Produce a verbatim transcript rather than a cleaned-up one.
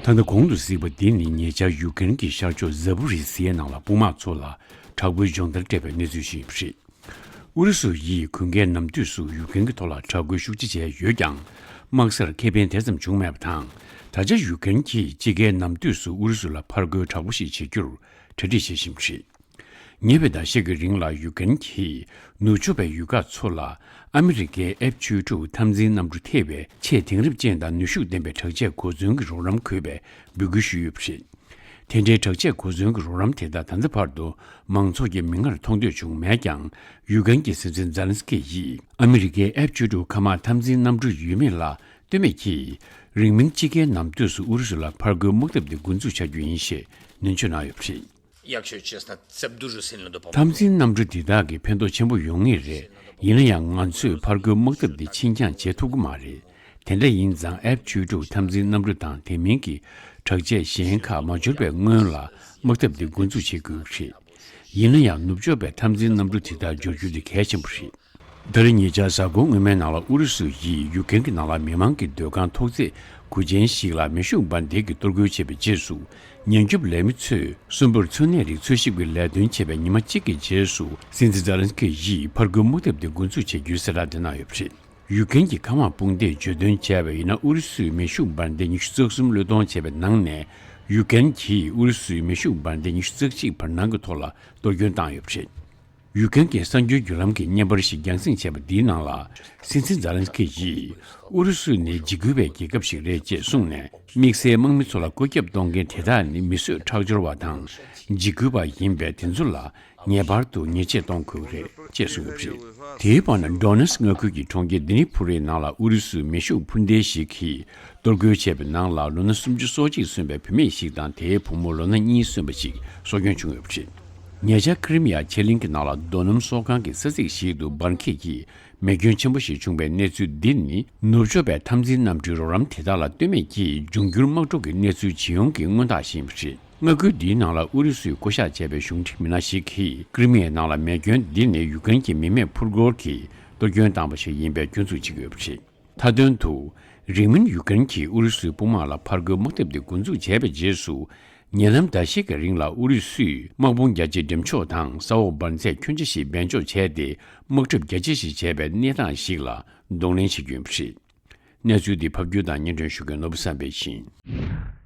ད་ལྟ་གོང་དུ་གཟིགས་པ་འདི་ནི་ཉེ་ཆར་ཡུ་ཀེ་རེན་གྱི་ཤར་ཕྱོགས་ཛ་པོ་རི་ཟི་ཡའི་ནང་ལ་དཔུང་དམག་ཚོ་ལ་དྲག་པོའི་སྦྱོང་བརྡར་སྤྲད་པའི་གནས་ཚུལ་ཞིག་ཡིན་པ་རེད། ཨུ་རུ་སུ་ཡིས་དགུན་ཁའི་ནམ་དུས་སུ་ཡུ་ཀེ་རེན་གྱི་ཐོག་ལ་དྲག་རྒོལ་ཤུགས་ཆེ་བྱས་ཡོད་ཀྱང་། དམག་སར་ཁེ་ཕན་དེ་ཙམ་བྱུང་མེད་པ་དང་། ད་ཆ་ཡུ་ཀེ་རེན་གྱིས་དཔྱིད་ཀའི་ནམ་དུས་སུ་ཨུ་རུ་སུ་ལ་ཕར་རྒོལ་དྲག་པོ་ཞིག་བྱེད་རྒྱུར་གྲ་སྒྲིག་བྱེད་བཞིན་པ་རེད། ཉེ་བའི་ཟླ་ཤས་ཀྱི་རིང་ལ་ཡུ་ཀེ་རེན་གྱིས་ནུབ་ཕྱོགས་པའི་ཡུལ་ཁག་ཚོ་ལ་ཨ་མི་རི་ཀའི་ཨེཕ་བཅུ་དྲུག་འཐབ་འཛིང་གནམ་གྲུ་ཐེ་བའི་ཆེས་དེང་རབས་ཅན་དང་ནུས་ཤུགས་ལྡན་པའི་དྲག་ཆས་གོ་མཚོན་གྱི་རོགས་རམ་དགོས་པའི་འབོད་སྐུལ་ཞུས་ཡོད་པ་རེད། དེ་འདྲའི་དྲག་ཆས་གོ་མཚོན་གྱི་རོགས་རམ་དེ་དག་ད་ལྟ་བར་དུ་མང་ཚོགས་ཀྱིས་མིག་སྔར་མཐོང་ཐོས་བྱུང་མེད་ཀྱང་། ཡུ་ཀེ་རེན་གྱི་སྲིད་འཛིན་ཛེ་ལན་སི་ཀི་ཡིས་ཨ་མི་རི་ཀའི་ཨེཕ་བཅུ་དྲུག་མཁའ་དམག་འཐབ་འཛིང་གནམ་གྲུ་ཡོད་མེད་ལ་ལྟོས་མེད་ཀྱིས། རིང་མིན་དཔྱིད་ཀའི་ནམ་དུས་སུ་ཨུ་རུ་སུ་ལ་ཕར་རྒོལ་དམག་འཐབ་དེ་འགོ་འཛུགས་བྱ་རྒྱུ་ཡིན་ཞེས་ནན་བརྗོད་གནང་ཡོད་པ་རེད། Я хочу честно, це б дуже сильно допомогло. འཐབ་འཛིང་གནམ་གྲུ་འདི་དག་གིས་ཕན་ཐོགས་ཆེན་པོ་ཡོང་ངེས་རེད། ཡིན་ན་ཡང་ང་ཚོས་ཕར་རྒོལ་དམག་འཐབ་འདི་ཕྱིར་འགྱངས་བྱེད་ཐུབ་ཀྱི་མ་རེད། དེ་འདྲ་ཡིན་ཙང་ཨེཕ་བཅུ་དྲུག་འཐབ་འཛིང་གནམ་གྲུ་དང་དེ་མིན་གྱི་དྲག་ཆས་གཞན་ཁག་མ་འབྱོར་བའི་སྔོན་ལ་དམག་འཐབ་འདི་འགོ་འཛུགས་བྱེད་དགོས་ཀྱི་རེད། ཡིན་ན་ཡང་ནུབ་ཕྱོགས་པའི་འཐབ་འཛིང་གནམ་གྲུ་དེ་དག་འབྱོར་རྒྱུ་དེ་གལ་ཆེན་པོ་རེད། ད་རེས་ཉེ་ཆར་གཟའ་འཁོར་སྔོན་མའི་ནང་ལ་ཨུ་རུ་སུ་ཡིས་ཡུ་ཀེ་རེན་གྱི་ནང་ལ་མི་མང་གི་སྡོད་ཁང་ཐོག་བརྩེགས་དགུ་ཅན་ཞིག་ལ་མེ་ཤུགས་འབར་མདེལ་གྱིས་གཏོར་རྒོལ་བྱས་པའི་རྗེས་སུ། ཉེན་སྐྱོབ་ལས་མི་ཚོས་གསོན་པོར་འཚོ་གནས་རིགས་འཚོལ་ཞིབ་ཀྱི་ལས་དོན་བྱས་པའི་ཉི་མ་གཅིག་གི་རྗེས་སུ། སྲིད་འཛིན་ཛེ་ལན་སི་ཀི་ཡིས་ཕར་རྒོལ་དམག་འཐབ་དེ་འགོ་འཛུགས་བྱེད་རྒྱུའི་གསལ་བསྒྲགས་དེ་གནང་ཡོད་པ་རེད། ཡུ་ཀེ་རེན་གྱི་མཁའ་དམག་དཔུང་སྡེས་བརྗོད་དོན་བྱས་པ་ཡིན་ན། ཨུ་རུ་སུས་མེ་ཤུགས་འབར་མདེལ་ཉི་ཤུ་རྩ་གསུམ་བློས་གཏོང་བྱས་པའི་ནང་ནས། ཡུ་ཀེ་རེན་གྱིས་ཨུ་རུ་སུའི་མེ་ཤུགས་འབར་མདེལ་ཉི་ཤུ་རྩ་གཅིག་བར་སྣང་གི་ཐོག་ལ་གཏོར་སྐྱོན་བཏང་ཡོད་པ་རེད། ཡུ་ཀེ་རེན་གྱི་གསར་འགྱུར་བརྒྱུད་ལམ་གྱི་བརྙན་པར་ཞིག་རྒྱང་སྲིང་བྱས་པ་འདིའི་ནང་ལ། སྲིད་འཛིན་ཛེ་ལན་སི་ཀི་ཡིས། ཨུ་རུ་སུ་ནི་འཇིགས་སྐུལ་བའི་རྒྱལ་ཁབ་ཞིག་རེད་ཅེས་གསུངས་ནས། དམིགས་བསལ་དམག་མི་ཚོ་ལ་བཀོད་ཁྱབ་གཏོང་མཁན་དེ་དག་ནི་མི་གསོད་ཁྲག་སྦྱོར་བ་དང་། འཇིགས་སྐུལ་བ་ཡིན་པས། དེ་ཚོ་ལ་ངེས་པར་དུ་ཉེས་ཆད་གཏོང་དགོས་རེད་ཅེས་གསུངས་ཡོད་པ་རེད། དེའི་བར་ན། ཌོ་ནེ་སི་མངའ་ཁུལ་གྱི་གྲོང་ཁྱེར་དི་ནི་ཕུ་རིའི་ནང་ལ་ཨུ་རུ་སུའི་མེ་ཤུགས་འཕུར་མདེལ་ཞིག་གིས་གཏོར་རྒོལ་བྱས་པའི་ནང་ལ། ལོ་ན་སུམ་ཅུ་སོ་གཅིག་སོན་པའི་བུད་མེད་ཞིག་དང་། དེའི་བུ་མོ་ལོ་ན་གཉིས་སོན་པ་ཞིག་སྲོག་སྐྱོན་བྱུང་ཡོད་པ་རེད། ཉེ་ཆར་ཁི་རི་མི་ཡ་ཆེ་གླིང་གི་ནང་ལ་རྡོ་སྣུམ་གསོག་ཁང་གི་ས་ཚིགས་ཤིག་ཏུ་འབར་འཁྱེགས་ཀྱིས་མེ་སྐྱོན་ཆེན་པོ་ཞིག་བྱུང་བའི་གནས་ཚུལ་འདི་ནི། ནུབ་ཕྱོགས་པའི་འཐབ་འཛིང་གནམ་གྲུའི་རོགས་རམ་དེ་དག་ལ་ལྟོས་མེད་ཀྱིས། འབྱུང་འགྱུར་དམག་འཁྲུག་གི་གནས་ཚུལ་ཇི་ཡོང་གི་སྔོན་བརྟག་བྱེད་ཡིན་པ་རེད། མངའ་ཁུལ་འདིའི་ནང་ལ་ཨུ་རུ་སུས་བསྐོ་གཞག་བྱས་པའི་གཞུང་འབྲེལ་མི་སྣ་ཞིག་གིས། ཀི་རི་མི་ཡའི་ནང་ལ་མེ་སྐྱོན་འདི་ནི་ཡུ་ཀེ་རེན་གྱི་མི་མེད་འཕུར་འཁོར་གྱིས་གཏོར་སྐྱོན་བཏང་བ་ཞིག་ཡིན་པའི་སྐྱོན་འཛུགས་བྱེད་ཀྱི་ཡོད་པ་རེད། མཐའ་དོན་དུ། རིང་མིན་ཡུ་ཀེ་རེན་གྱིས་ཨུ་རུ་སུའི་དཔུང་དམག་ལ་ཕར་རྒོལ་དམག་འཐབ་དེ་འགོ་འཛུགས་བྱས་པའི་རྗེས་སུ། ཉེ་ལམ་ཟླ་ཤས་ཀྱི་རིང་ལ་ཨུ་རུ་སུས་དམག་དཔུང་རྒྱ་ཆེའི་འགྲེམས་འཇོག་དང་ས་འོག་འབར་རྫས་ཁྱོན་ཆེ་ཞིག་སྦས་འཇོག་བྱས་ཏེ། དམག་འཁྲབ་རྒྱ་ཆེ་ཞིག་བྱས་པའི་གནས་སྟངས་ཤིག་ལ་གདོང་ལེན་བྱེད་ཀྱི་ཡོད་པ་རེད། གནས་ཚུལ་འདི་ཕབ་སྒྱུར་དང་སྙན་སྒྲོན་ཞུ་མཁན་ནོར་བུ་བསམ་འཕེལ་ཡིན།